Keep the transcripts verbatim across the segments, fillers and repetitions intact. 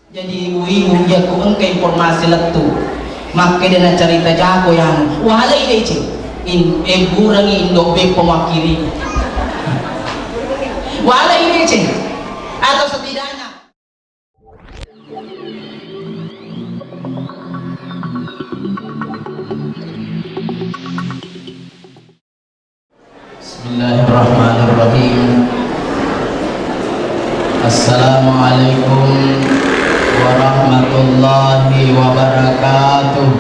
Jadi ibu-ibu, iya ku engka informasi lettu, makkeda na carita jako yanu, walai deceng. In, ebburengngi indo beppa makkiri. Walai deceng. Atau setidaknya Bismillahirrahmanirrahim. Assalamualaikum warahmatullahi wabarakatuh.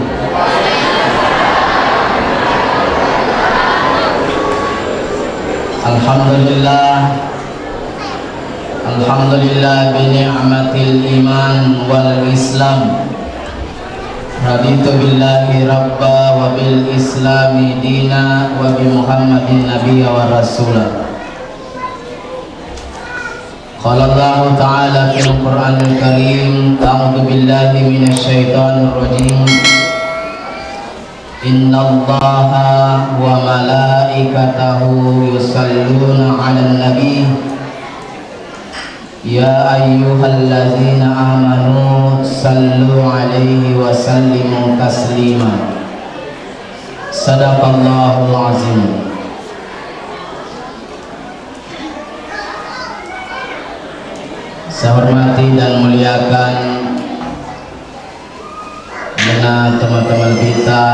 Alhamdulillah. Alhamdulillah bi ni'matil iman wal islam. Raditu billahi rabba wa bil islami dina wa bi Muhammadin nabiyya wa rasula. Qala Allahu ta'ala fil Qur'anil Karim, a'udzu billahi minasy syaithanir rajim. Innallaha wa malaikatahu yusalluna 'alan nabi. Ya ayyuhallazina amanu sallu 'alaihi wa sallimu taslima. Sadaqallahul azim. Saya hormati dan muliakan dengan teman-teman kita,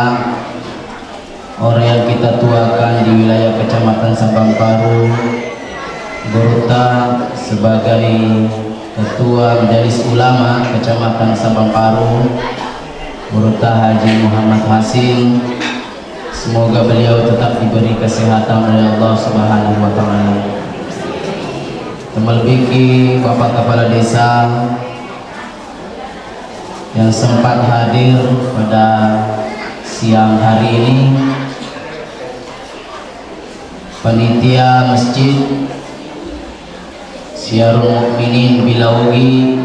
orang yang kita tuakan di wilayah Kecamatan Sabang Paru, Gurutta sebagai Ketua Majelis Ulama Kecamatan Sabang Paru, Gurutta Haji Muhammad Hasim. Semoga beliau tetap diberi kesehatan oleh Allah Subhanahu wa Ta'ala. Terlebih Bapak Kepala Desa, yang sempat hadir pada siang hari ini, panitia masjid Syiarul Mukminin Bilaugi,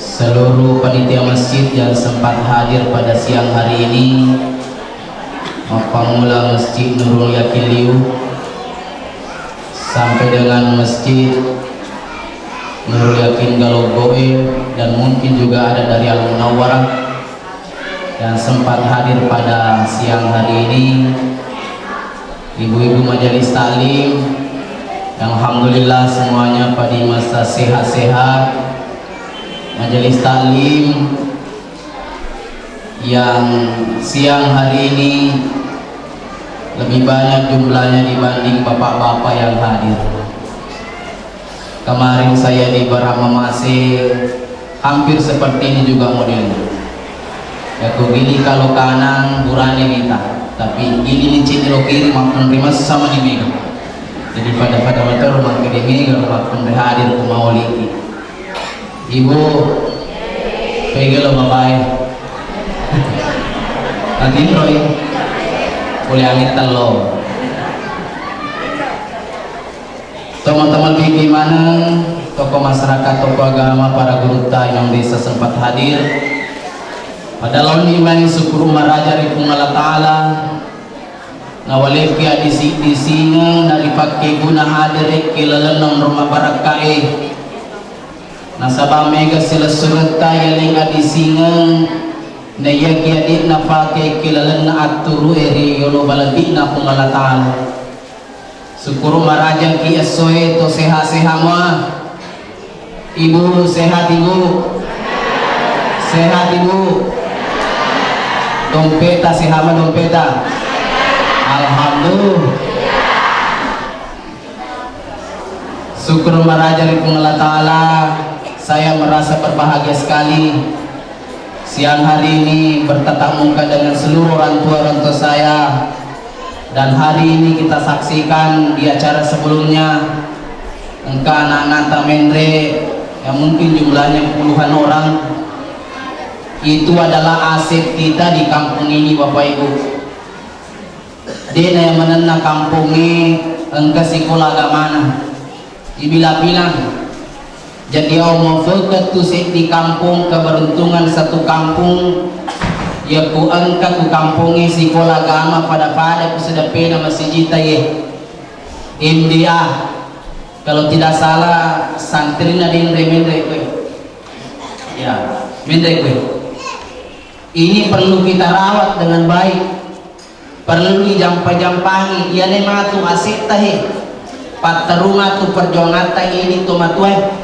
seluruh panitia masjid yang sempat hadir pada siang hari ini, mappammula Masjid Nurul Yakin Liu, sampai dengan Masjid Nurul Yakin Galoggoe, dan mungkin juga ada dari Al Munawwarah yang sempat hadir pada siang hari ini, ibu-ibu majelis taklim, yang alhamdulillah semuanya pada masa sehat-sehat, majelis taklim yang siang hari ini lebih banyak jumlahnya dibanding bapak-bapak yang hadir. Kemarin saya di Barang Mamase, hampir seperti ini juga modelnya. Ya, ko gili kalau kanan, burane mita. Tapi gili ni cini lo kiri, makan rima sama di mega. Jadi pada-pada motor makan di mega, makan hadir ke mau liki. Ibu, pegelo babai. Nanti roi. Boleh angin telo. Teman-teman bigi maneng, tokoh masyarakat, tokoh agama, para gurutta, imam desa sempat hadir. Pada laoni mai syukur maraja ri Puang Allah Ta'ala, nawaleki adisi-disingeng naripakkeguna hadir ri lalenna onrong mabarakkae. Nasaba mega silessuretta yaleng adisingeng, naiyaki ade'na pake ki lalenna atturu'e ri yolo balebi'na Puang Allah Ta'ala. Syukur marajaki essoe to sehat-sehat mua. Ibu sehat, Ibu? Sehat, Ibu? Dompeta sehat ma dompeta? Alhamdulillah. Syukur maraja ri Puang Allah Ta'ala, saya merasa berbahagia sekali. Siang hari ini bertatap muka dengan seluruh orang tua-orang tua saya. Dan hari ini kita saksikan di acara sebelumnya, engka anak-anak tamenre yang mungkin jumlahnya puluhan orang. Itu adalah aset kita di kampung ini, Bapak Ibu. De'na iya manenna kampongnge engka sikola agamana. Ibila-bilang. Jadi, au mafekeng tu seddi kampong, keberuntungan satu kampung, yakko engka ku kampongnge sikola agama pada-pada ku sedeppena masijita ye. M D A. Kalau tidak salah, santrina denre menre kue. Ya, menre kue. Ini perlu kita rawat dengan baik. Perlu dijampa-jampangi. Iyane matu asetta he. Patterru matu perjuangatta ini to matuae.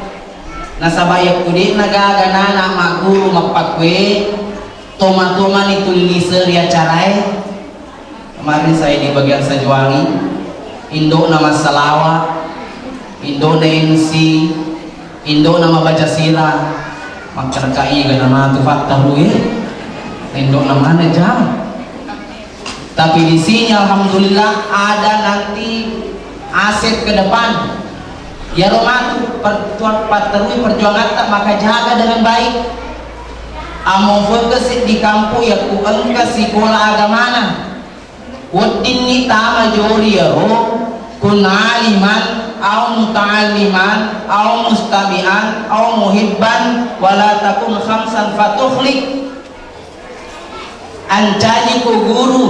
Nasaba yakku de'na gaga nana magguru mappakkue, to matua mani tuli liseri acarae. Kemarin saya di bagian Sajuangi, indo'na massalawa, indo'na M C, indo'na mabaca sirah, makkerka iga namatu fattaru e, indo'na mana jam. Tapi di sini alhamdulillah ada nanti aset ke depan. Iyaro matu perjuang-, patterui perjuangatta maka jaga dengan baik. Amo fekesi di kampung yakku engka sikola agamana. Weddinni tama jori iyaro, kun aliman, au muta'alliman, au mustami'an, au muhibban, wala takun khamsan fatukhlik. Ancaji ku guru,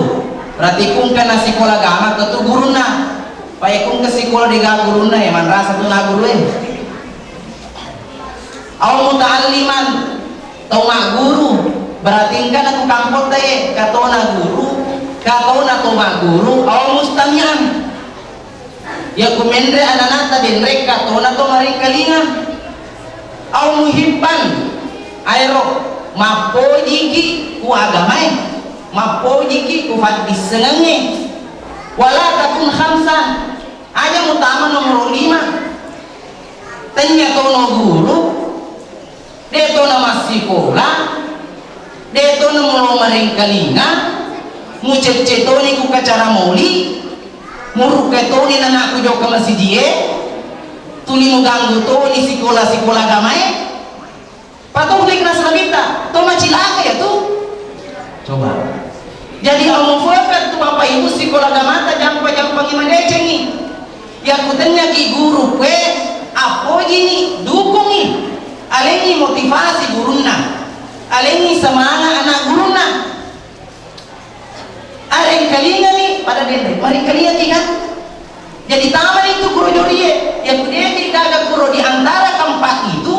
berarti kungka na sikola agama ketu gurunna. Pae kungka sikola dega gurunna e, manrasa tu na guru e. Au muta'alliman, tau magguru, berarti engka na ku kampotta e, katona guru, katona to magguru, au mustami'an. Yakku menre ananata denre katona to maringkalinga. Au muhibban, aero mappojiki ku agamae, mappojiki ku faddissengengnge. Wala takun khamsan, aja mutama nomoro lima. Tennia tono guru, de tona massikola, de tona mulo maringkalinga, mucecce toni ku kacara moli, murukka toni nanakku jokka masijie, tuli muganggu toni sikola-sikola agamae. Patuh naik rasa nabitta, to macilaka ya tu. Coba. Jadi, au mufokat tu Bapak Ibu sikola agamata jampa-jampangi madecengi. Yakkutenniaki guru kue, appojini, dukungi, alengi motivasi gurunna, alengi semangat anak gurunna. Arengkalingani pada denre, marengkalingaki kan? Jadi tamani tu kuro jorie, yakku deki gaga kuro di antara tempat itu,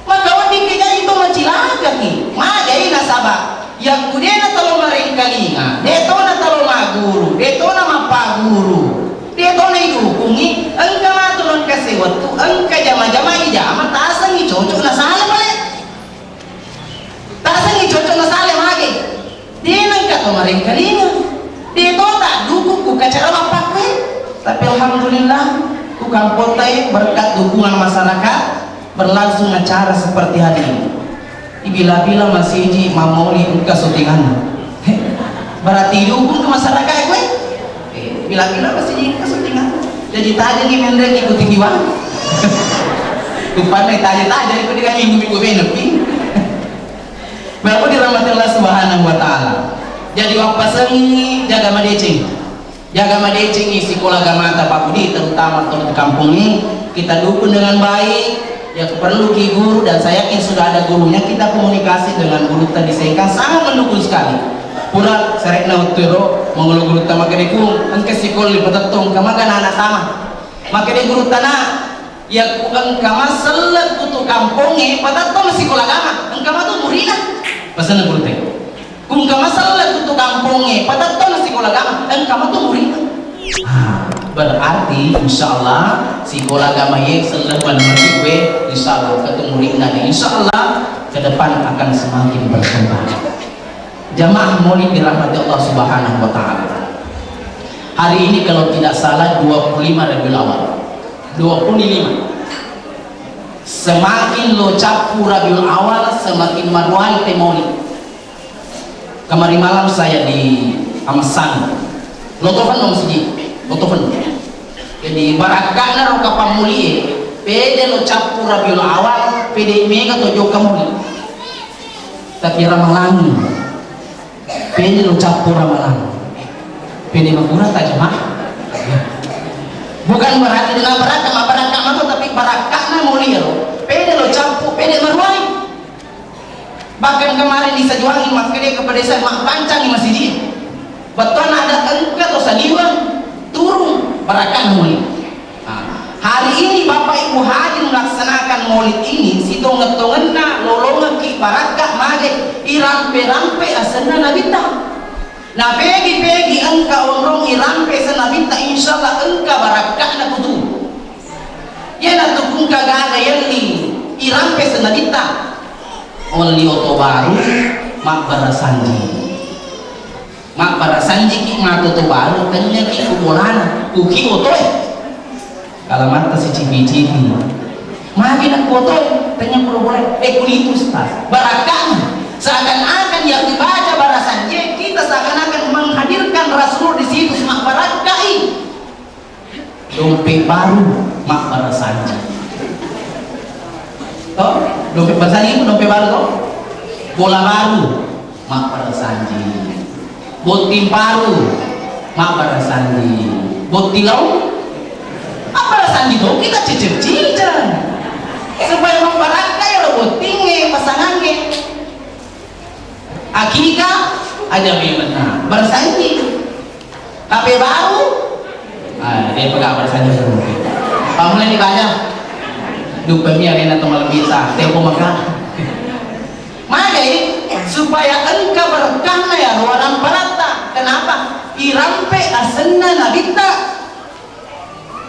maka wedding ke jadi to macilakaki. Majai nasaba yakku de na talo marengkalinga, de to na talo maguru, de to na mappaguru, de to na idukungi, engka matu nengka sewettu, engka jama-jama ijama tasengi cocok na sala pale. Tasengi cocok na sala mage. De nengka to marengkalinga. De to ta dukung ku kacara mappakkue. Tapi alhamdulillah, ku kampotta e berkat dukungan masyarakat, berlangsung acara seperti hari ini. Ibila-bila masiji mammauli engka syutinganna. Berarti dukung ke masyarakat kue. Eh, bila-bila masiji engka syutinganna. Jadi tajengi menre ikuti kiwang. Rupanna taja-taja iko dengan minggu-minggu benepi. Bapak dirahmati Allah Subhanahu wa Ta'ala. Jadi wappasengi jaga madeceng. Jaga madecengi sikola agamata Pak Budi, terutama di kampung ini, kita dukung dengan baik. Ya, perlu ki guru, dan saya yakin sudah ada gurunya, kita komunikasi dengan guru tadi sehingga sangat mendukung sekali. Pura serekna wettu ero mangolo guru tama kedeku, engka sikola lipatettong, kamaga anak tama. Makkedai gurutta na, yakku engka masellekku tu kampongnge, patatto masikola agama, engka matu murina. Pasenna gurutta. Ku engka masellekku tu kampongnge, patatto masikola agama, engka matu murina. Ah, berarti insyaallah sikola agama ye selleng maneng kue, insyaallah engka tu murina. Insyaallah ke depan akan semakin berkembang. Jamaah maulid dirahmati Allah Subhanahu wa Ta'ala. Hari ini kalau tidak salah dua puluh lima Rabiul Awal. Dua puluh lima. Semakin lo cappu Rabiul Awal, semakin maruai te maulid. Kemarin malam saya di Amasang. Lo tofen dong siji. Lo tofen. Jadi barakka'na ro kapang mulie, pede lo cappu Rabiul Awal, pede mega to jokka maulid. Tapi Ramalangi, pede lo cappu Ramalang. Pede magura ta jamaah. Bukan berarti dena barakka, ma barakka mako, tapi barakka'na mulia lo. Pede lo cappu, pede maruai. Bahkan kemarin di Sajuangi makkede kepada saya, mappancangi masiji. Bettuanna ada engka to saliweng turung, barakka'na mulia. Nah, hari ini Bapak Muhajir melaksanakan maulid ini, sitongeng-tongenna lolongekki barakka mage irampe-rampe asenna Nabitta. Napegi-pegi engka onrong irampe asenna Nabitta, insyaallah engka barakka'na kutu. Iyanatu kungka gaga yelli irampe asenna Nabitta. Olli oto baru, mabbarasanji. Mabbarasanjiki matu oto baru, tennyaki ku bolana, kuki otoe. Alamatta sicipi-cipi. Magi nakkuoto, tanya pura boleh. Eh, kulitu, Ustaz. Barakka'na. Seakan-akan yang dibaca barasanji, kita seakan-akan menghadirkan Rasul di situ, semak barakka'i. Dompet baru, mak barasanji. Toh? Dompet barasanji itu dompet baru, toh? Bola baru, mabbarasanji. Botting baru, mabbarasanji. Botting lao, mabbarasanji to, kita cicil-cicil. Supaya mabbarakka ya lo bottingnge, pasangangnge. Akika, aja memang barasanji. Kape baru, ah, dia pegang barasanji. Pamulai dibaca. Dupemi arena to malebita, tempo maka. Magai supaya engka berkahna ya ruarang paratta. Kenapa? Irampe asenna Nabitta.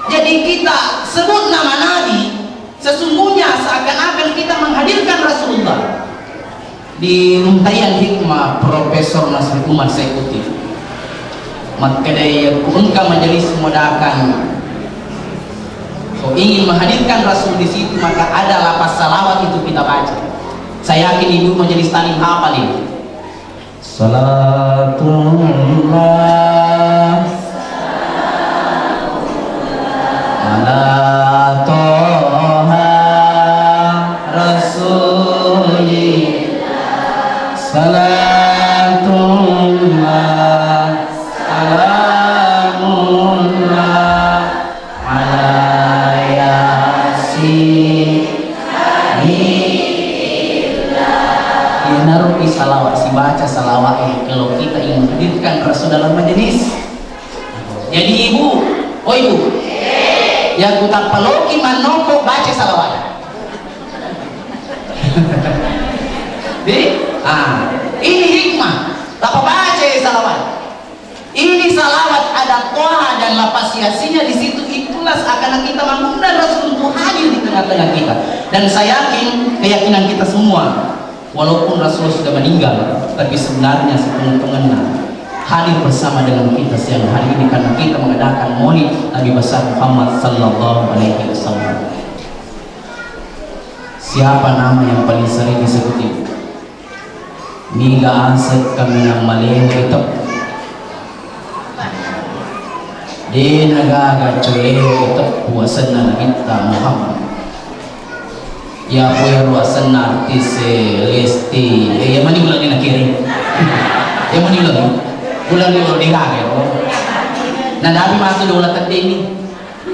Jadi kita sebut nama Nabi, sesungguhnya seakan-akan kita menghadirkan Rasulullah. Di Untaian Hikmah Profesor Nasri Umar Saikuti makkeda, iya ku engka majelis mudakan ko ingin menghadirkan Rasul di situ, maka ada lapas salawat itu kita baca. Saya yakin ibu majelis taklim hafal ini. Salatullah ala Toha Rasulillah. Salatullah salamullah ala Yasin. Iyanaro pi salawat, sibaca salawat e kalau kita ingin menghadirkan Rasul dalam majelis. Jadi ibu, oh ibu, ya ku tappa loki mannoko baca salawat. Di, ah, ini hikmah. Tappa baca salawat. Ini salawat ada Toha dan lapas Yasinnya di situ, itulah seakan kita mengundang Rasul untuk hadir di tengah-tengah kita. Dan saya yakin, keyakinan kita semua, walaupun Rasul sudah meninggal, tapi sebenarnya sepenuh-penuhnya hadir bersama dengan kita siang hari ini karena kita mengadakan Maulid Nabi Besar Muhammad Sallallahu Alaihi Wasallam. Siapa nama yang paling sering disebut ibu? Niga aseng kaminang malewe teppu. De nagaga colewe teppu asenna Nabitta Muhammad. Iya pura ro asenna artis, eh, Lesti. Eh, iya mani uleng ni nakiring. Iya mani uleng. Uleng ni uleng digaga ro. Nah, tapi masuk di ulah tedde ini.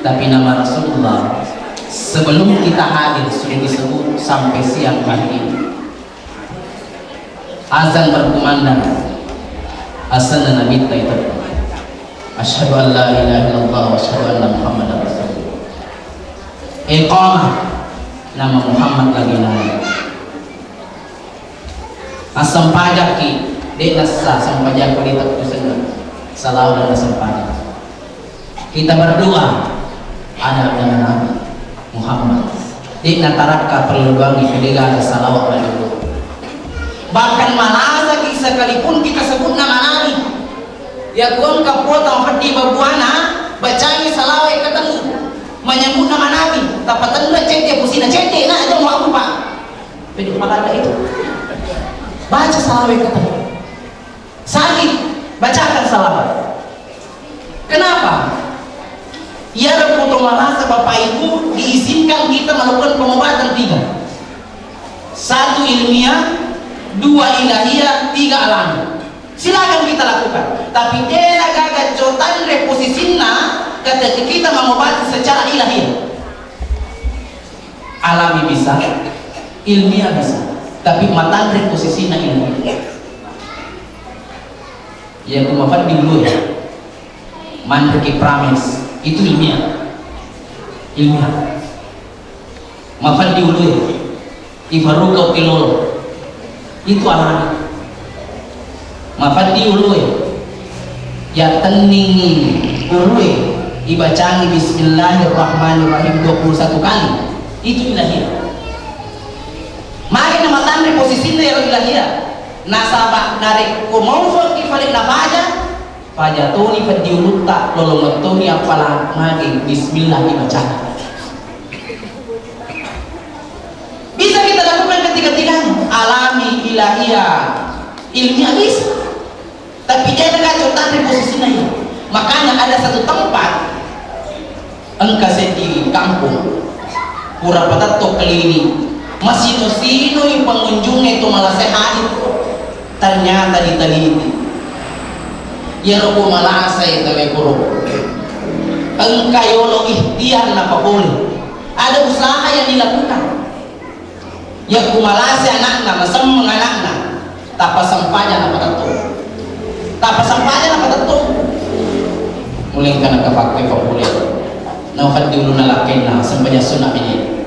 Tapi nama Rasulullah sebelum kita hadir sudah disebut sampai siang hari ini. Azan berkumandang, asenna Nabitta itu. Asyhadu an la ilaha illallah wa asyhadu anna Muhammadar Rasulullah. Iqamah, nama Muhammad lagi naik. Assempajakki, de nassa sempajakku di teppu senna. Salawat dan sempajak. Kita berdoa, ada dengan Nabi Muhammad. De'na tarakka perlu doangi, de'gaga salawat pada Allah. Bahkan malasaki sekalipun kita sebut nama Nabi. Ya ku engka puata mapeddi babuana, bacangi salawat ketemu. Menyebut nama Nabi, tappa tenna cedde, pusina cedde, na aja mau aku, Pak. Pede malada itu. Baca salawat ketemu. Sakit, bacakan salawat. Kenapa? Iyaro ku to marasa Bapak Ibu diizinkan kita melakukan pengobatan tiga. Satu ilmiah, dua ilahiyah, tiga alami. Silakan kita lakukan. Tapi de nagaga cotanre posisinna ketika kita mengobati secara ilahiyah. Alami bisa, ilmiah bisa. Tapi matanre posisinna ilmiah. Iya ku mafaddi dulu ya. Manreki prames itu ilmiah. Ilmiah. Mafeddi ulue, ifarukau kelolo. Itu alami. Mafeddi ulue, yattenningi ulue, ibacangi Bismillahirrahmanirrahim dua puluh satu kali. Itu ilahiyah. Magi namatanre posisinna iyaro ilahiyah. Nasaba narekko maufekki fale nafaja, faja toni feddi ulutta, lolongeng toni appala magi Bismillah ibacana. Bisa kita lakukan ketiga-tiganya, alami, ilahiyah, ilmiah bisa. Tapi jangan kacau tadi posisinya ini. Makanya ada satu tempat, engka seddi kampung, pura patetto keliling, masino-sinoi pengunjungnya itu malah sehat itu. Ternyata diteliti, iyaro ku malasai tawwe kuro engka yolo ikhtiar napapole. Ada usaha yang dilakukan. Yakku malasai anakna, masemmeng anakna, tappa sempajang napatetto. Tappa sempajang napatetto. Mulai engka nakapakke papole. Nafaddi ulunna lakkainna sempajang sunna mini.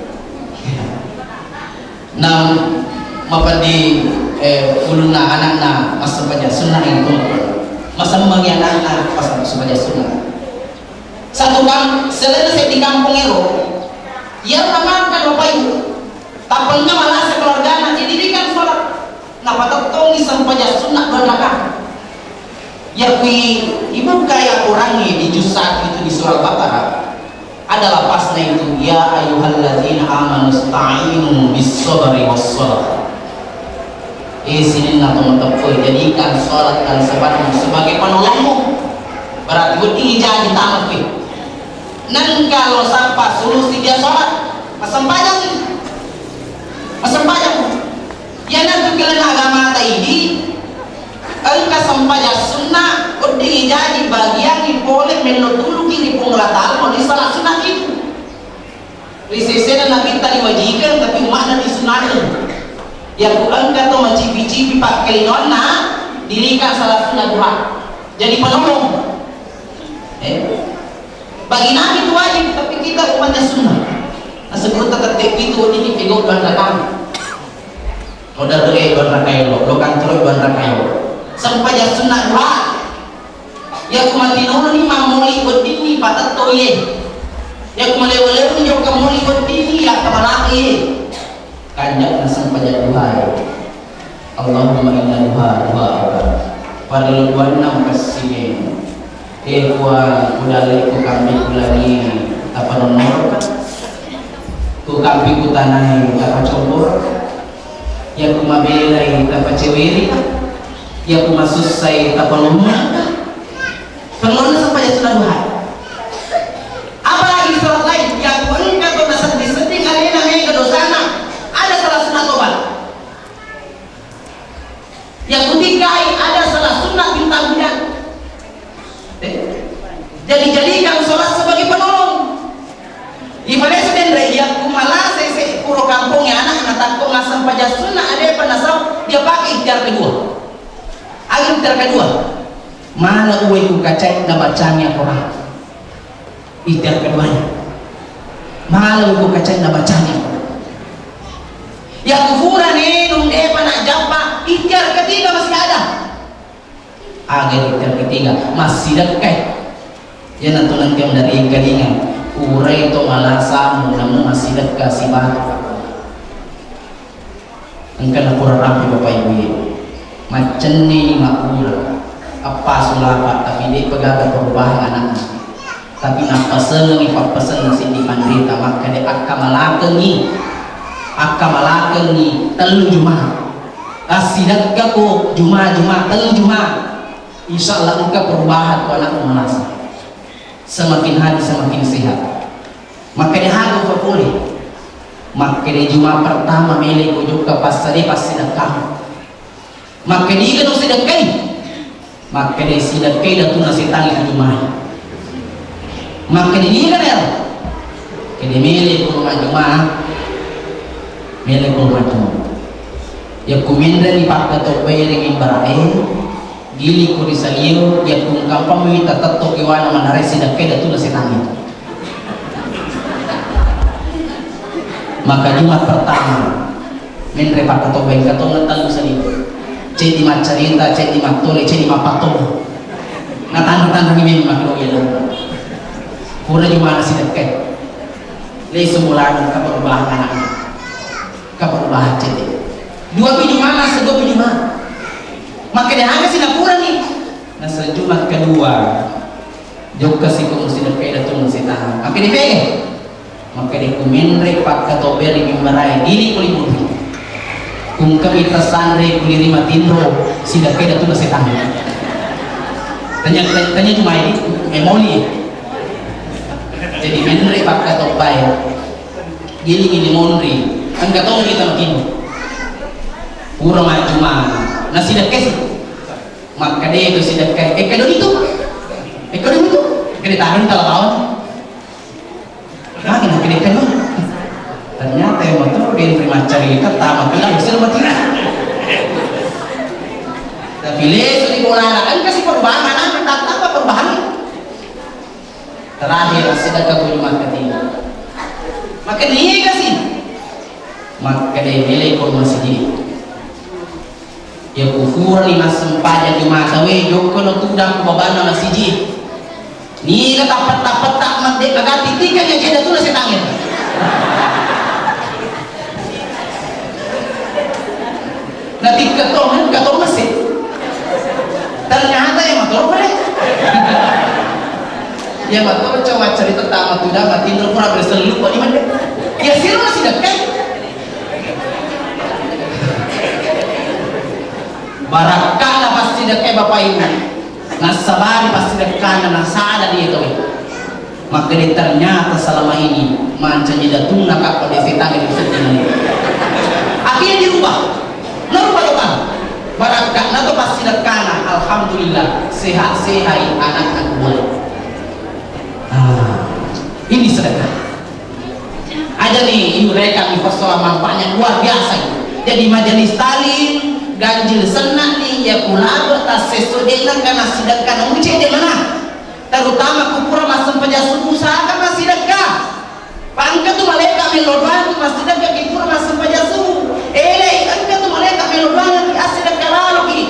Na mapeddi, eh, ulunna anakna massempajang sunna itu. Masemmengi anakna pas sempajang sunna. Satu kam-, selain seddi kampung ero, iyaro namangka lopai, tappa malasa keluargana, dididikan sholat, napatettongi sempajang sunna dua rakaat. Yakui ibuka ya Qurangnge di juz satu itu di surah Al-Baqarah, ada lapasna itu, "Ya ayyuhalladzina amanu sta'inu bis sabri was salah." Eh, sininna to mateppe, jadikan salat dan sabarmu sebagai penolongmu. Berarti wedding ijaji tamakki. Nengka lo sappa sulusi dia salat, massempajang. Massempajang. Iyanatu kelena agama ta idi, engka sempajang sunna, wedding ijaji bagiangi pole mello tuluki ri Puang Allah Ta'ala, mani salat sunna itu. Ri sesena nabitta diwajikeng, tapi umma'na disunateng. Yakku engka to macipi-cipi pakkelinoanna, dirika salat sunna duha. Jadi penolong. Eh? Bagi Nabi itu wajib, tapi kita umatnya sunnah. Nasebut tetap itu ini pegawai dua rakaat. Lo darre dua rakaat lo, lo kantor dua rakaat lo. Sempajang sunna duha. Yakku matinuluni mammoli weddinni patetto iye. Yakku malewa-lewani jokka moli weddinni yakkamalaki iye. Kanja'na sempajang duhae. Allahumma inna duha, duha apa? Parellu duanna mukassinge. E Puang, kudallekku kampi kulani tapanonnorka. Ku kampi kutanai tapacombor. Yakku mabelai tapaceweri, yakku masussai tapalomma. Perlonna sempajang sunna duha. Apalagi salat lain, yakku engka to nasedding-sedding alena mega dosana, ada salat sunna tobat. Yakku tikai ada salat sunna bintang bidang. Eh, jadi jadikan salat sebagai penolong. Ibalesa denre, yakku malasa ese puro kampongnge anakna takko massempajang sunna adepa nasau dia pakai ikhtiar kedua. Aga ikhtiar kedua? Mana uwe ku kacai na bacanya Quran. Ikhtiar keduanya. Mana uwe ku kacai na bacanya Quran. Yakku fura nenung depa na jappa, ikhtiar ketiga masih ada. Aga ikhtiar ketiga, massidekkai. Iyanatu nengka dari engkalinga, urai to malasamu namu massidekka sibatu. Engka napura rampe Bapak Ibu ye. Maccenni makkura, appasu lapa, tapi de'pa gaga perubahan anakna. Tapi nappasengengi pappasenna siddi panrita, makkeda akkamalakengi, akkamalakengi tellu juma. Assidekkako juma-juma, tellu juma. Insya Allah engka perubahan tu anakmu malasa. Semakin hari semakin sehat. Makkeda haga upapole. Makkeda juma pertama mele ko jokka passade passidekkamu. Makkeda iga no sidekkai? Makkeda sidekkai datuna setang itu jumai. Makkeda iga nero? Kede mele ko rumah juma. Mele ko rumah juma. Yakku menreni pakkato bai ri mimbar e. Gili ku ri salio, yakku engkampammi tatetto kiwana manare sidekkai datuna setang itu. Maka Jumat pertama, menre pakkatobbae, engka tongeng tellu saliwe. Ceddi maccarita, ceddi mattole, ceddi mappattomo. Natanra-tanrangi memang makkeda iyaro. Pura Jumana sidekkai. Lesu mulana engka perubahan anakna. Engka perubahan ceddi. Dua pi Jumana, sedua pi Jumana. Makkeda aga si napurani. Naseng Jumat kedua. Jokka siko musidekkai datunna setang. Makkeda pege. Makkeda ku menre pakkatobbae ri mimbarae, dili ko liburri. Kungka mita sanre ku liri matinro, sidekkai datunna setang. Tanya, tanya, tanya cuma ini, eh, moli. Jadi menre pakkatobbae. Giling ini monri. Engka tong kita matinro. Pura majjuma. Nasidekkai si. Makkeda tu sidekkai, eh, kado itu. Eh, kado itu. Kede tahun kalau tahun. Magi nak kede kado. Ternyata yang motor dia terima cerita tamat bilang usil mati. Tapi lesu di bola, engka si perubahan, anak tak apa perubahan. Terakhir, assidekka ku Jumat ketiga. Makkeda niga si? Makkeda meleko masigi. Iya ku furani massempajang Jumata we, jokkono tudang ku babanna masigi. Niga tappetta-petta mendek agati tiga nya jeda tula setangnge. Natikka to, engka to mese. Ternyata iya mato pale. Iya mato coba cerita tama tuda matinro pura berseluk kok di mende. Iya siro sidekkai. Barakkana passidekkai Bapak Ibu. Nassabari passidekkana nasada dia to. Makkeda ternyata selama ini mancaji datunna kappa de setang di sedding. Akhirnya dirubah. Narubah total. Barakkana to passidekkana, alhamdulillah, sehat-sehat anakna kubuat. Ah, ini sedekah. Aja nih, iurekan nih persoalan manfaatnya luar biasa ini. Jadi majelis taklim, ganjil senna nih, ya kulabe tassesso dena kana sidekka na uce de mana. Terutama ku pura massempajang subuh, usahakan massidekka. Pa engka tu malaeka mello doang tu massidekka ki pura massempajang subuh. Elei, engka tu malaeka mello doang ki assidekka lalo ki.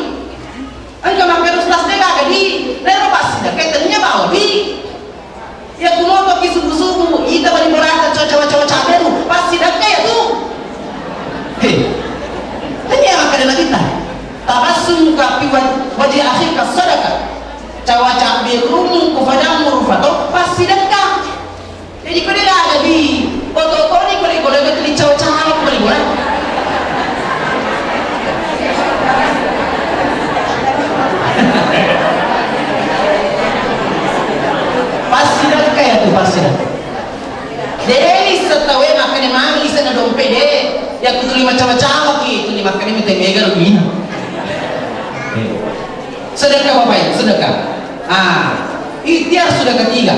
Engka makkeda ustaz de gaga di, nero passidekka tennia bawa di. Ya ku moto ki subuh-subuh, ita bali bolata coca-coca beru, passidekka ya tu. He. Tennia makkeda Nabitta. Tabassumuka fi waj-, wajhi akhika sadaqah. Cawa-cawa berummu ku fadammu rufato passidekka. Jadi ko de gaga di oto-otoni ko de golega tuli cawa-cawa ko bali bola. Passidekka ya tu passidekka. Deni setawe makkeda magi sena dompe de. Ya ku tuli macawa-cawa ki tuli makkeda mite mega rugi. Sedekah Bapak Ibu, sedekah. Ah, ikhtiar sudah ketiga.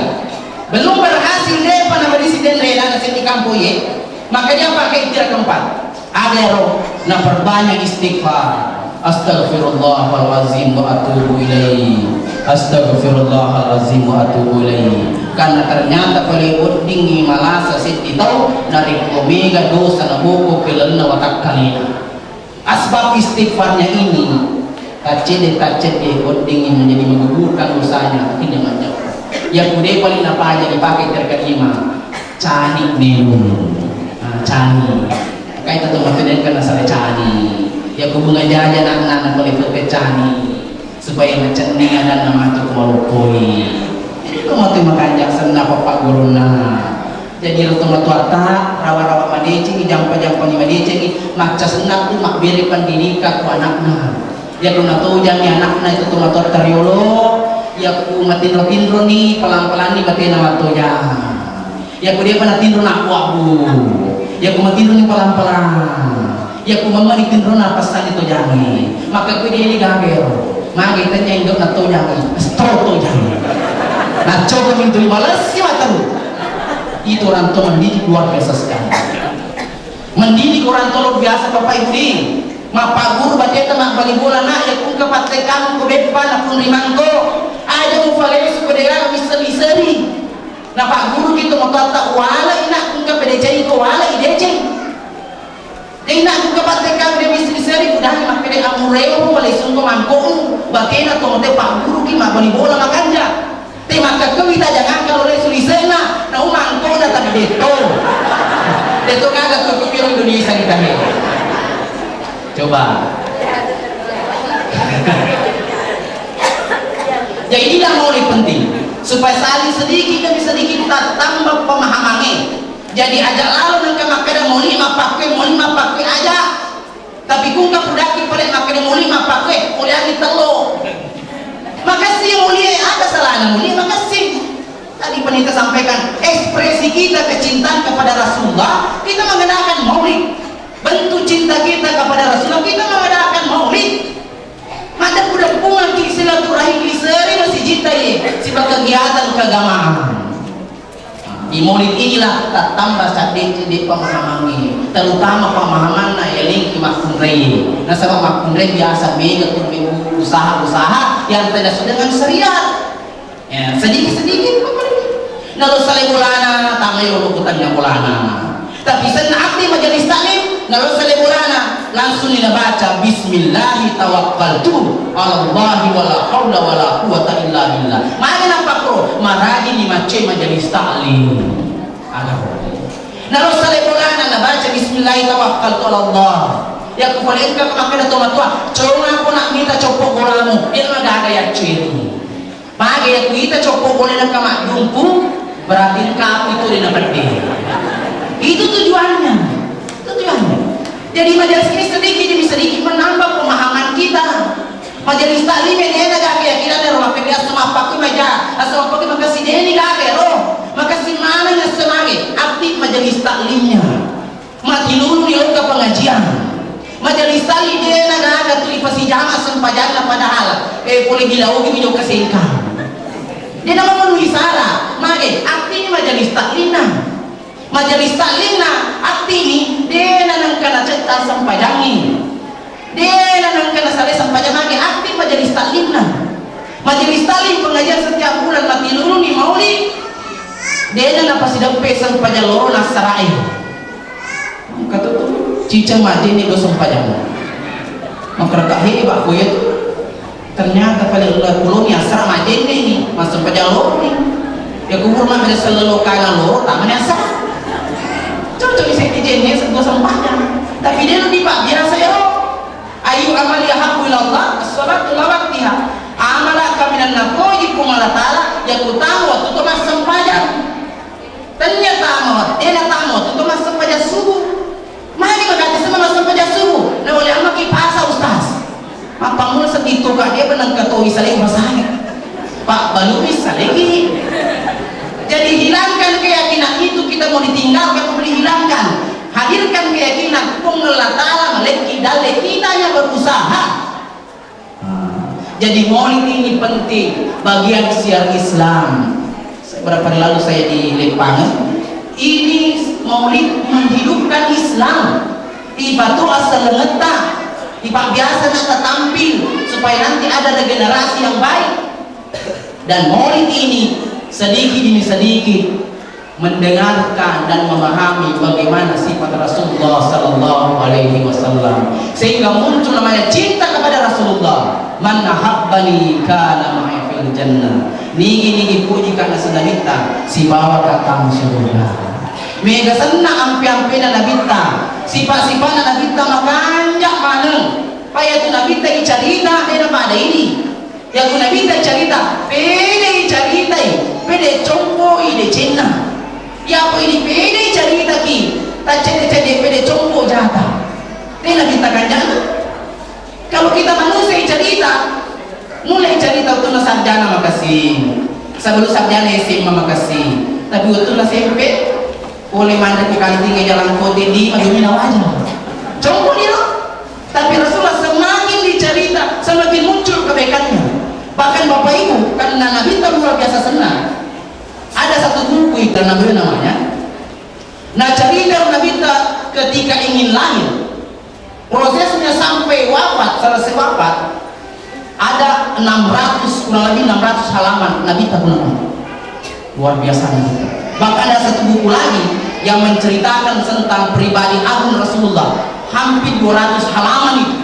Belum berhasil de pa namadisi denre na seddi kampo ye. Maka dia pakai ikhtiar keempat. Agaro naperbanyak istighfar. Astaghfirullahalazim wa atubu ilaih. Astaghfirullahalazim wa atubu ilaih. Karena ternyata pale weddingngi malasa seddi tau narekko mega dosa naboko kelenna watakkalena. Asbab istighfarnya ini, taccede-taccede weddingngi menjadi menggugurkan dosanya, akhirnya menjauh. Yang kude paling apa jadi pakai terkadima, cani melu. Nah, cani. Kaita tu matu dengan kena salah cani. Ya ku bunga jaja nak nak nak boleh ke cani. Supaya macenning adanna matu ku maloppoi. Ko matu makanja senna pappaggurunna. Jadi ro tomatoatta rawa-rawa madecengi, jampa-jampangi madecengi, macca senna tu mabbere pendidikan ku anakna. Yakko natojangi anakna itu tomatoatta riolo, yakko matinro-tinroni, pelang-pelanni batena mattojang. Yakko depa natinro nabbu-abbu, yakko matinroni palang-palang, yakko mammani tinrona passanni tojangi. Maka kui dini gaga ero. Magi tanya indok natojangi, stro tojangi. Nacoba mintu malessi mataru. Itu orang tua mendidik luar biasa sekali. Mendidik orang tua luar biasa Bapak Ibu di. Mappaguru bateta mabbali bola nak yakko engka pattekkang ko beppa napun rimangko. Aja mufalesu ko dega miseri-seri. Napagguruki tomatoatta, "Walai nak, engka pedecengko, walai deceng." Inna ku kapattekkang de misi seri kudangi makkede amureo pole sungko mangko'u, bakena to te pagguruki mabbali bola makanja. Te makkakkewi tajangakka lo lesu lise'na, nau mangko'na tapi detto. Detto gaga tu piro Indonesia ni tahe. Coba. Jadi inilah maulid penting supaya saling sedikit demi sedikit tattamba pemahamannya. Jadi aja lalo nengka makkeda maulid mappakkue, maulid mappakkue aja. Tapi kungka pudakki pale makkeda maulid mappakkue, maulid ani tello. Makasih ya mulia, ada salahnya mulia, makasih. Tadi pendeta sampaikan ekspresi kita kecintaan kepada Rasulullah, kita mengadakan maulid. Bentuk cinta kita kepada Rasulullah, kita mengadakan maulid. Maddeppudeppunganki silaturahim di seri masijitta ye, siba kegiatan keagamaan. Di maulid inilah tattamba sadde-sedde pemahamangi, terutama pemahamanna yalingki makkunrai. Nasaba makkunrai biasa mega tu usaha-usaha yang tidak sesuai dengan syariat. Ya, sedikit-sedikit makkunrai. Nalo sale bolana, tamai ulu kutanya bolana. Tapi senna ati majelis taklim, nalo sale bolana, langsung ni nabaca, "Bismillahi tawakkaltu 'alallahi wala haula wala quwwata illa billah." Magi napakkoro, maragi ni macce majelis taklim. Ada. Nalo sale bolana nabaca, "Bismillahi tawakkaltu 'alallah." Ya ku pole engka makkeda to matua, "Conga ko nak mita coppo bolamu, dia magaga ya ceri." Mage ya kuita coppo bolena ka maddumpu, berarti engka api tu ri na pedde. Itu tujuannya. Tujuannya. Jadi majelis ini sedikit demi sedikit menambah pemahaman kita. Majelis taklim ini ada gak keyakinan dari wakil dia semapakku maja, semapakku makasih deni gak ro, makasih mana ya semage aktif majelis taklimnya. Matiluruni lokka pengajian. Majelis taklim de nagaga tu ipasijama sempajanna padahal, eh, pole bila ogi mi jokka sengkang. De namamenuhi syarat. Mage, artini majelis taklimna. Majelis taklimna, artini de nanengka nacetta sempajangi. De nanengka nasale sempajang mage, arti majelis taklimna. Majelis taklim pengajian setiap bulan matiluruni maulid. De nanapasidempe sempajang loro nassarae. Engka tu tu, ciceng majjenne do sempajang. Makkeda hebat ko iya tu. Ternyata pada ulah puloni asara majjenne ni, massempajang loro ni. Ya kubur mah ada selelo kana loro, tamani asara. Cocok ni sekki jenne sebuah sempajang. Tapi de nadipa biasa ya. Ayu amali ahabbu ilallah, as-salatu li waqtiha. Amala kaminang napoji Puang Allah Taala, ya kutama waktu tu massempajang. Tennia tama, de natama tu massempajang subuh. Magi magati sama massempajang subuh? Naulle ammaki pasa, Ustaz. Mappammula seddi tu ka dia benang katoi saleng masai. Pak balumi salengi. Jadi hilangkan keyakinan itu, kita mau ditinggalkan, boleh hilangkan. Hadirkan keyakinan, Puang Allah Taala malekki dalle kita yang berusaha. Ah, jadi maulid ini penting bagian siar Islam. Beberapa hari lalu saya di Leppangen. Ini maulid menghidupkan Islam. Ipatu asal lengetta, ipabbiasa nak tampil supaya nanti ada regenerasi yang baik. Dan maulid ini sedikit demi sedikit mendengarkan dan memahami bagaimana sifat Rasulullah sallallahu alaihi wasallam, sehingga muncul namanya cinta kepada Rasulullah. "Man ahabbani kana ma'i fil jannah." Nigi-nigi puji kana sennabitta sibawa ka tama surga. Mega senna ampe-ampena nabitta, sifat-sifatna nabitta makanja maneng. Payatu nabitta icarita dena pada ini. Yaku nabitta carita, pede icaritai, pede compo i decenna. Yapo idi pede icaritaki, taccede-cede pede compo jata. De nabitta kanjana. Kalau kita manusia icarita, mulai carita wettunna sarjana makasih. Sebelum sarjana S M A makasih. Tapi wettunna S M P, Pole manre ku kanting e jalan kote di majumina waja. Compo diro. Tapi Rasulullah semakin dicerita, semakin muncul kebaikannya. Bahkan Bapak Ibu, karena Nabitta luar biasa senang. Ada satu buku itu Nabi namanya. Nah, cerita Nabitta ketika ingin lahir. Prosesnya sampai wafat, selesai wafat, ada enam ratus, kurang lebih enam ratus halaman Nabitta gunakan. Luar biasa Nabitta. Bahkan ada satu buku lagi yang menceritakan tentang pribadi agung Rasulullah. Hampir dua ratus halaman itu.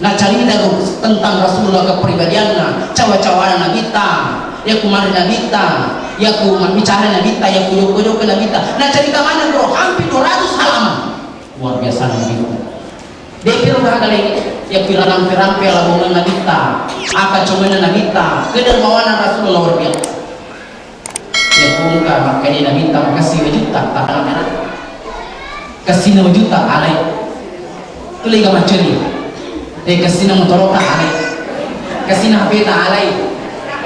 Nacarita tentang Rasulullah, kepribadianna, cawa-cawana Nabitta, yaku mari Nabitta, yaku mabbicara Nabitta, yaku jokka-jokka Nabitta. Nacarita maneng, bro, hampir dua ratus halaman. Luar biasa Nabitta. Depi ro gaga lagi, yaku rampe-rampe labongan Nabitta, apa comanna Nabitta, kedermawana Rasulullah luar biasa. Iya, pungka makkeda Nabitta makessing wajutta, tanah merah. Kessina wajutta alai. Tulle ga maccuri. Eh, kessina motorotta alai. Kessina H P-ta alai.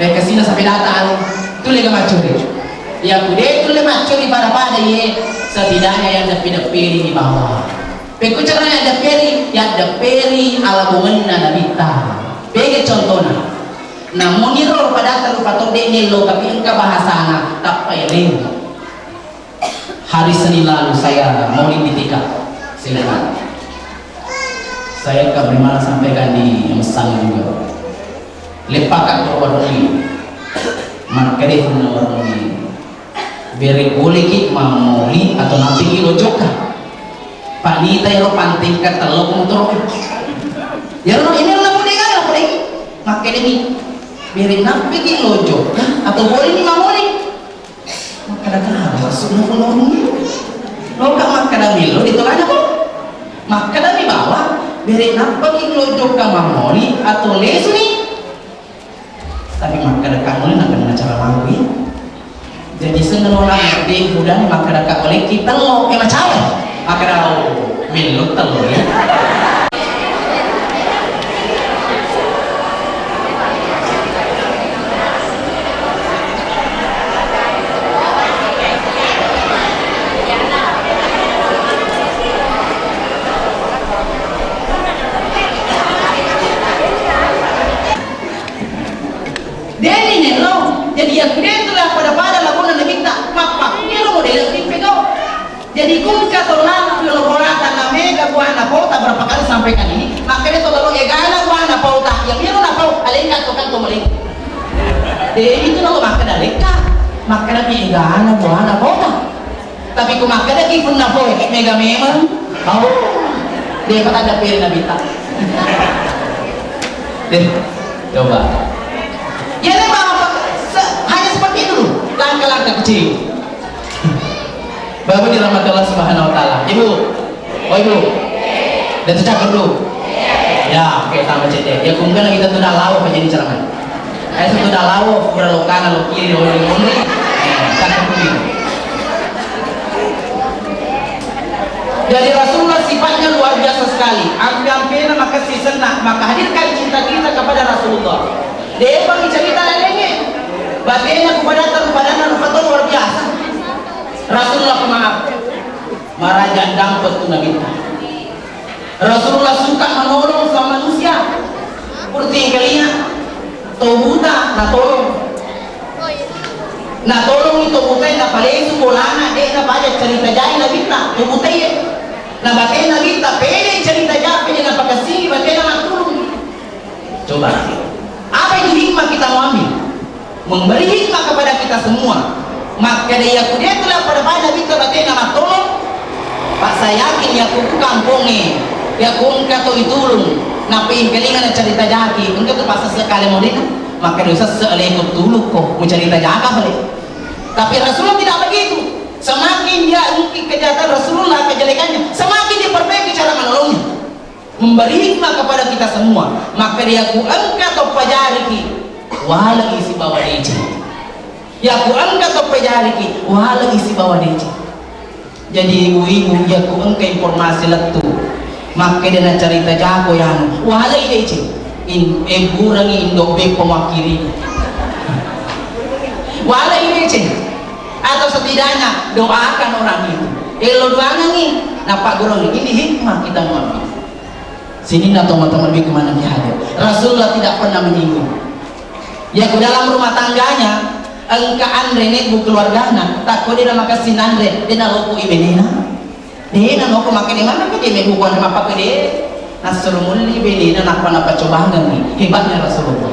Eh, kessina sepedata alai. Tulle ga maccuri. Iya, ku de tulle maccuri pada-pada ye, setidaknya yang deppe-depperi di bawah. Pekko carana yaddepperi, yaddepperi alabongenna Nabitta. Pega contona. Namuniro padatta rupa to de nello, tapi engka bahasana, tappa yaleng. Hari Senin lalu saya maulid di T K Sleman. Saya ke Brimana sampaikan di Messang juga. Leppaka ke warungi. Makkeda punna warungi. Bere boleki mamoli atau nampiki lojokka. Panita ero pantengka tello motoro. Yaro ini lah boleh kan, boleh. Makkeda mi. Bere nampiki lojokka atau boleh ni mamoli. Makkeda kan maksudnya pun. Loka makkeda milo di tolana kok. Makkeda mi bawa bere nampiki lojokka mamoli atau lesu ni. Tapi makkeda kamu ni nakenna cara lalu ya. Jadi seneng orang de budani makkeda ka oleh kita lo eh macam. Makkeda oh, melo tello ya. Deni nello, jadi yang deni tu lah pada-pada lagunan Nabitta, mappakkiro model yang tipe kau. Jadi kungka to lalu kalau bolata na mega buana pauta berapa kali sampaikan ini, makanya to lalu egana buana pauta, yang miro na pau, alengka to kan to meleng. Deni tu lalu makkeda lekka, makkeda mi egana buana pauta. Tapi ku makkeda ki punna poe, mega memang. Oh. Dia pataddepperi Nabitta. Deh, coba. Ya, memang apa? Se-, hanya seperti itu dulu. Langkah-langkah kecil. Bapak dirahmati Allah Subhanahu wa Ta'ala. Ibu, oh, Ibu. Dan tu cakap dulu. Ya, oke, tambah cete. Ya, kungkana kita tu dah lawa apa jadi ceramah. Ayo, sudah lawo, pura lokana, lo kiri, lo, lo, lo, lo. Eh, cakep tuh. Jadi Rasulullah sifatnya luar biasa sekali. Ampe-ampena makessing senna, maka hadirkan cinta kita kepada Rasulullah. Dia pun cerita lainnya. Batena kepada taruh padana rupa tuh luar biasa. Rasulullah pemaaf. Maraja dampet tu Nabi. Rasulullah suka menolong sama manusia. Purti kalinya to buta natolong. Natolong to buta na palesu bolana de na baca cerita jai Nabitta to buta ye. Na bate Nabitta pede cerita jai pede na pakasini bate na matulung. Coba. Apa itu hikmah kita mau ambil? Memberi hikmah kepada kita semua. Makkeda iya kude tu la pada-pada Nabitta batena mattolong. Pak saya yakin ya ku kamponge, ya ku engka to itulung. Nappa ingkalinga na cerita jaki, engka tu pasal sekali modena. Makkeda sesse aleko tulukko, mu cerita jaka balik. Tapi Rasulullah tidak begitu. Semakin dia ungkit kejahatan Rasulullah, kejelekannya, semakin dia perbaiki cara menolongnya. Memberi hikmah kepada kita semua. Maka dia ku engka to pajariki, wala isi bawa dece. Ya ku engka to pajariki, wala isi bawa dece. Jadi ibu-ibu, ya ku engka informasi lettu. Maka dia na cerita jako yanu, wala i dece. In, eh, burangi indo beppo makkiri. Wala i dece. Atau setidaknya doakan orang itu. Elo doangangi, napa gurung ini hikmah kita mengambil. Sininna tomatoa lebih kemana ki hadir. Rasulullah tidak pernah menyinggung. Ya ku dalam rumah tangganya, engka anre nebbu keluargana, takko dia makasih nanre, dia naloko ibenena. Dia naloko makanya mana ke dia nebbu kuan apa ke dia? Nasuru mulli benena napa napa coba ngerti. Hebatnya Rasulullah.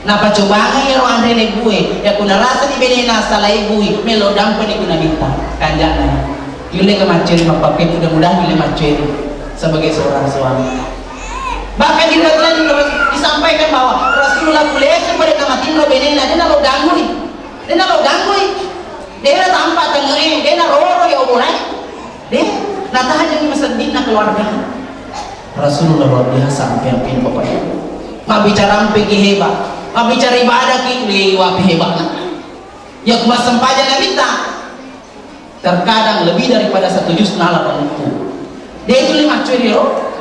Napacobanga iyaro anre nebbue, yakko narasani benena sala ebbui, melo dampeni ku Nabitta. Kanjana, yulle ka macceri mappakke, mudah-mudahan yulle macceri. sebagai seorang suami. Bahkan di riwayat lain disampaikan bahwa Rasulullah kulese pada namatinro benena, dena lo ganggui, dena lo ganggui, dena tampak tengee, dena roro ya obolae, deh, natajengi maseddinna keluarga. Rasulullah luar biasa, ampe-ampe Bapak Ibu. Mabbicara ampe ki hebat, mabbicara ibadah ki lewa pi hebatna. Ya kuma sempajang Nabitta. Terkadang lebih daripada satu juz nala pengeppu. De' tuli maccue ro.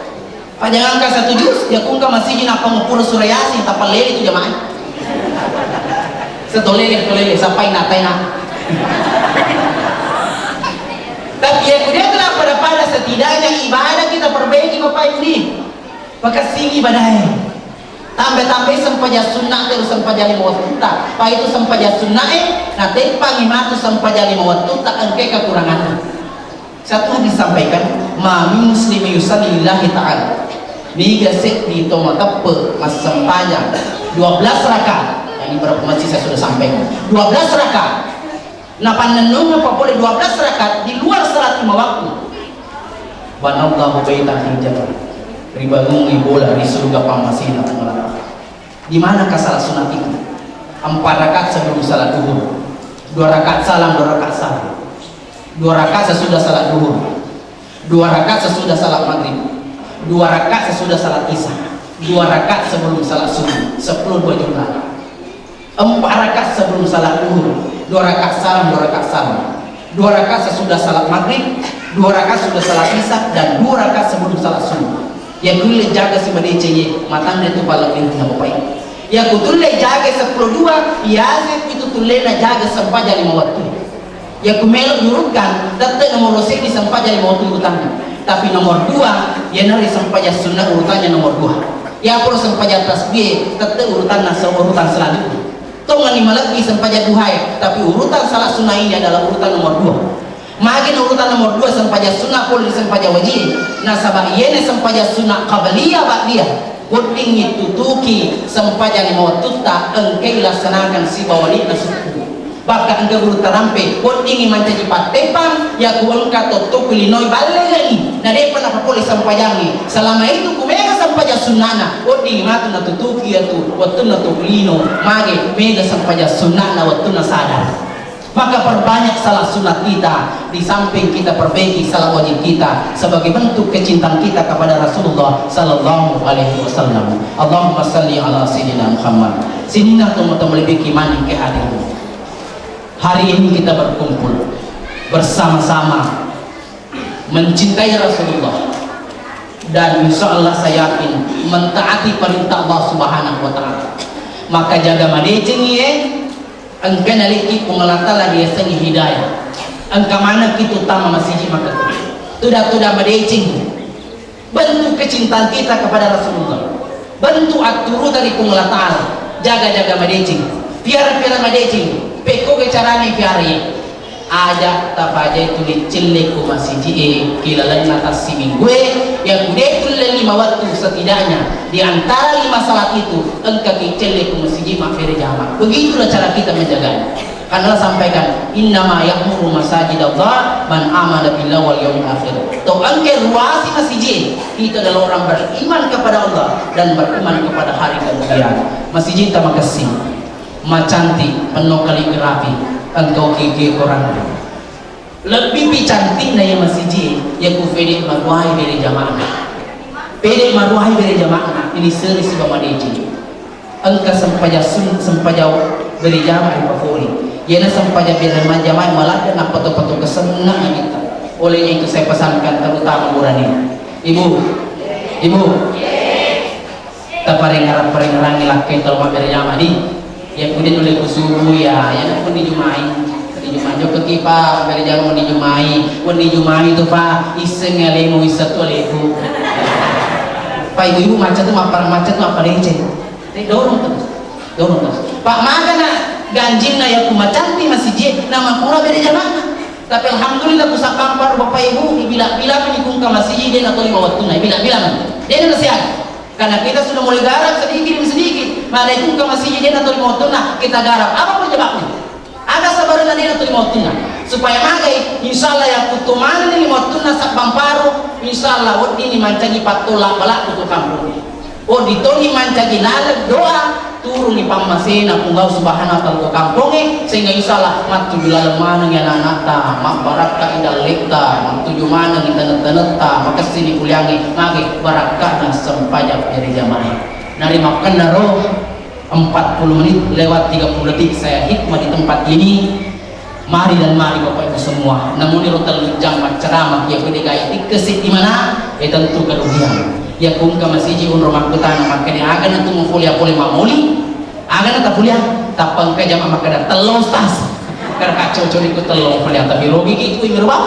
Pajangankan satu juz, ya kungka masigi nappa ngeppu surah Yasin, tappa lele tu jamaah. Setolele, tolele, sampai natai na. Tapi ya kudia tu pada-pada setidaknya ibadah kita perbaiki Bapak Ibu ni. Pakessingi ibadae. Tambai-tambai sempajang sunnah teru sempajang lima wattutta. Pa itu sempajang sunnae, nateppangi matu sempajang lima wattutta engkai kekuranganna. Satu hadis sampaikan, "Ma min muslimin yusalli lillahi ta'ala." Niga seddi to mateppe massempajang dua belas rakaat. Ini berapa masih saya sudah sampaikan. Dua belas rakaat. Napannennungeng papole dua belas rakaat di luar salat lima waktu. Banallahu baitan fil jannah. Ribangungi bola di surga pammasena Puang Allah Ta'ala. Di manakah salat sunat itu? Empat rakaat sebelum salat duhur. Dua rakaat salam, dua rakaat salam. Dua rakaat sesudah salat duhur. Dua rakaat sesudah salat maghrib. Dua rakaat sesudah salat isya. Dua rakaat sebelum salat subuh. Sepuluh dua jumlah. Empat rakaat sebelum salat duhur, dua rakaat salam, dua rakaat salam. Dua rakaat sesudah salat maghrib, dua rakaat sudah salat isya, dan dua rakaat sebelum salat subuh. Ya kulle jaga si madeceng ye, matanre tu palebbinna Bapak Ibu. Ya kutulle jaga sepuluh dua, ya itu tullena jaga sempajang lima waktu. Ya ku melo diurutkan, tette nomor seddi sempajang lima waktu urutanna. Tapi nomor dua, iyanari sempajang sunnah urutannya nomor dua. Ya pura sempajang tasbih, tette urutanna se-, urutan selanjutnya. Tongani malebbi sempajang duhae, tapi urutan salat sunnah ini adalah urutan nomor dua. Magi urutan nomor dua sempajang sunnah pole sempajang wajib. Nasaba iyene sempajang sunnah qabliyah ba'diyah. Weddingngi tutuki sempajang lima wattutta engkai laksanakan sibawa ni'na sukku. Bakka engka guru tarampe, weddingngi mancaji patteppang, yaku engka tottoku linoi ballengengi, na de'pa napapole sempajangngi. Selama itu ku mega sempajang sunnana, weddingngi matu natutuki yatu wettunna tokku lino, mage mega sempajang sunnana wettunna sadar. Maka perbanyak salat sunat kita, di samping kita perbaiki salat wajib kita sebagai bentuk kecintaan kita kepada Rasulullah sallallahu alaihi wasallam. Allahumma salli ala sayyidina Muhammad. Sininna tomatoa malebbi ki maneng ke hadir. Hari ini kita berkumpul bersama-sama mencintai Rasulullah, dan insya Allah saya yakin mentaati perintah Allah Subhanahu wa Ta'ala. Maka jaga madeceng ye, engka naliki Puang Allah Ta'ala diasengi hidayah. Engka maneng kita utama masiji maka tuda-tuda madeceng. Bentuk kecintaan kita kepada Rasulullah. Bentuk atturuta ri Puang Allah Ta'ala. Jaga-jaga madeceng. Piara-piara madeceng. Pekko ke carane piara ye. Aja tapajai tuli celle ko masiji e, ki lalenna tassiminggu e, ya kude tulle lima waktu setidaknya di antara lima salat itu engka ki celle ko masiji mabbere jama. Begitulah cara kita menjaganya. Karena sampaikan, "Innama ya'muru masajidallah man amana billahi wal yaumil akhir." To engke ruasi masiji, itu adalah orang beriman kepada Allah dan beriman kepada hari kemudian. Masiji ta makessing, macantik, penuh kaligrafi, engkau kiki Quran. Lebbi pi cantikna iya masiji, iya ku fede maruai bere jama'na. Fede maruai bere jama'na, ini seri siba madeceng. Engka sempajang sun-, sempajang bere jama ripafoli. Iyana sempajang bere jama malada nappa to-pato kesenna kita. Oleh itu saya pesankan terutama burane. Ibu, ibu, taparengara-parengarangi lakkai tau mabbere jama di. Ya kude nulle ku subuh ya, ya nak meni jumai. Meni jumai jokka ki pa mabbere jama meni jumai. Meni jumai tu pa isseng alemu issa tu aleku. Pa ibu-ibu macca tu mappar-, macca tu mappadeceng. Tapi dorong terus, dorong terus. Pak, magana ganjinna ya ku macanti masiji, nama kura bere jama'na. Tapi alhamdulillah ku sabbang paru Bapak Ibu, ibila-bila meni kungka masiji de na tolima wattunna, ibila-bila meni. De na nasihat. Karena kita sudah mulai garap sedikit demi sedikit. Mane kungka masiji de na tolima wattunna, kita garap. Apa penyebabnya? Aga sabarenna de na tolima wattunna. Supaya magai, insya Allah ya kutu manenni lima wattunna sabbang paru, insya Insya Allah, weddinni mancaji pattola bala tu kampongnge. Wedding toni mancaji laleng doa, turunni pammasena Puang Allah Subhanahu wa Ta'ala tu kampongnge, sehingga insya Allah mattuju laleng manengngi anak-anakta, mabbarakka i dalletta, mattuju manengngi taneng-tanetta, makessini kuliangnge, mage barakka'na sempajang berjamaah. Nari makkennaro, empat puluh menit lewat tiga puluh detik saya hikmah di tempat ini. Mari dan mari Bapak Ibu semua, namuniro tellu jam macceramah, iya pede gai tikke seddi mana, eh, tentu kerugian. Iya kungka masiji unro makkutana makkeda, aga na tu mufolia pole mamoli, aga na tafolia, tappa engka jama makkeda tello ustaz. Kara kacocok iku tello folia, tapi rugi ki iku, ibu bapak,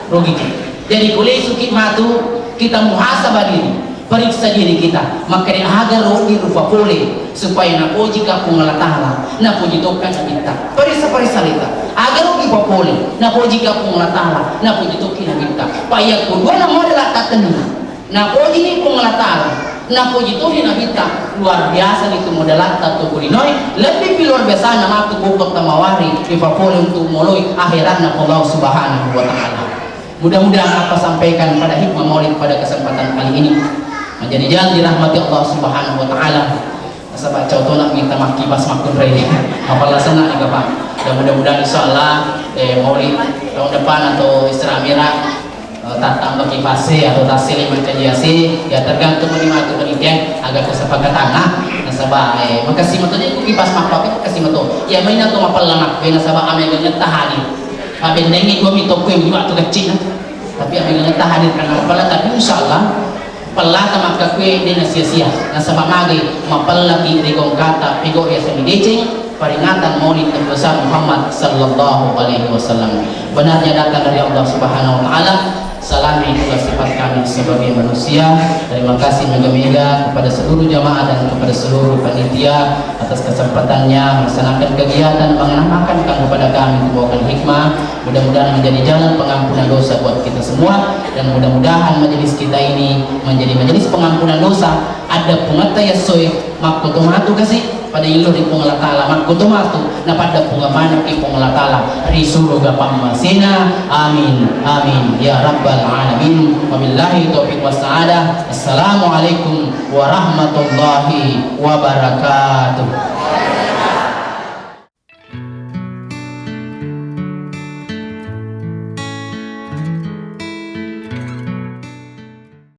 rugi ki. Jadi kulisuki matu, kita muhasabah diri. Periksa diri kita, makkeda aga ro wedding rupa pole supaya napojika Puang Allah Ta'ala, napoji tokka Nabitta. Periksa-periksa lita, aga ro wedding rupa pole napojika Puang Allah Ta'ala, napoji tokki Nabitta. Pa iya kedua na model tatenni, napojini Puang Allah Ta'ala, napoji toni Nabitta, luar biasa itu modelatta tu kulinoi, lebih pi luar biasa na matu bokko tamawari, ipapole untuk moloi akhiratna Allah Subhanahu wa Ta'ala. Mudah-mudahan apa sampaikan pada hikmah maulid pada kesempatan kali ini menjadi jalan dirahmati Allah Subhanahu wa Ta'ala. Nasaba cau tona minta makkipas makkunrai. Apalagi sana nih Bapak. Dan mudah-mudahan insya Allah, eh, maulid tahun depan atau Isra Mi'raj, eh, tattamba kipase atau tasili mancaji ase, ya tergantung mani matu penelitian agar kesepakatan. Nah, nasaba, eh, makasih matu ni kipas makpakai makasih matu. Ya main atau mapella makbe nasaba ame ganyetta hadir. Mabennengngi dua mitokko yang dua tu kecil. Tapi ambilangetta hadir karena mapella, tapi insya Allah pellata makkakue de na sia-sia. Nasaba magi mapellaki ri gongkata pigau riaseng deceng peringatan maulid Nabi besar Muhammad sallallahu alaihi wasallam. Benarnya datang dari Allah Subhanahu wa Ta'ala. Salami itulah sifat kami sebagai manusia. Terima kasih mega-mega kepada seluruh jamaah dan kepada seluruh panitia atas kesempatannya melaksanakan kegiatan mengenamakan kepada kami membawakan hikmah. Mudah-mudahan menjadi jalan pengampunan dosa buat kita semua, dan mudah-mudahan majelis kita ini menjadi majelis pengampunan dosa. Ada pungata ya soe makkotomatu kasih pada illo di Puang Allah Ta'ala, makkotomatu na pada punga manaki Puang Allah Ta'ala ri suruga pammasena. Amin, amin ya rabbal alamin. Wabillahi taufiq wassa'adah. Assalamualaikum warahmatullahi wabarakatuh.